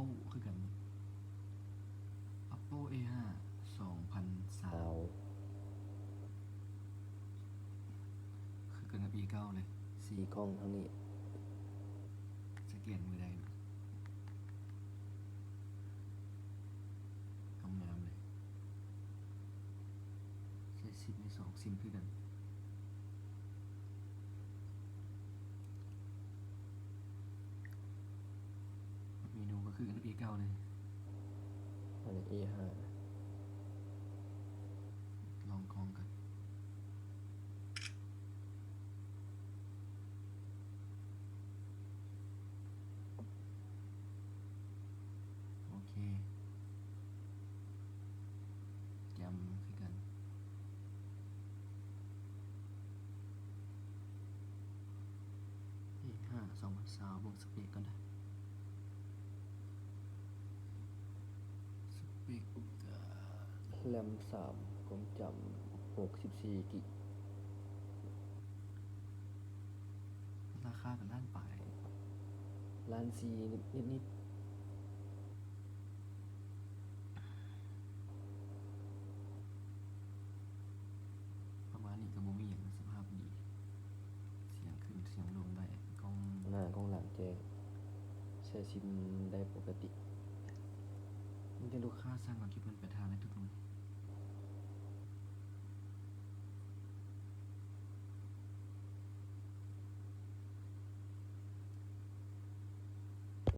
Oppo ຄືກັນ Oppo A five ສອງພັນຊາວ ຊາວ ຄືກັນກັບ A five ເລີຍ ສີກ້ອງທາງນີ້ ສະແກນມືໄດ້ເນາະ ງາມໆເລີຍ ໃຊ້ຊິມໄດ້ສອງຊິມຄືກັນ. ເມນູກໍຄືກັນກັບ A five ເລີຍ ອັນນີ້ A five ລອງກ້ອງກັນ ໂອເຄ ແຈ່ມຄືກັນ A five ສອງພັນຊາວ ເບິ່ງສະເປັກກ່ອນເດີ ສະເປັກ ແຣມສາມ ຄວາມຈຳຫົກສິບສີ່ກິກ ລາຄາກໍລ້ານປາຍ ລ້ານສີ່ນິດໆ ປະມານນີ້ກໍບໍ່ມີຫຍັງ ສະພາບດີ ສຽງຂຶ້ນສຽງລົງໄດ້ ກ້ອງໜ້າກ້ອງຫຼັງແຈ້ງ ໃຊ້ຊິມໄດ້ປົກກະຕິ ມີແຕ່ລູກຄ້າສັ່ງເອົາເກັບເງິນປາຍທາງໃນທຸກມື້.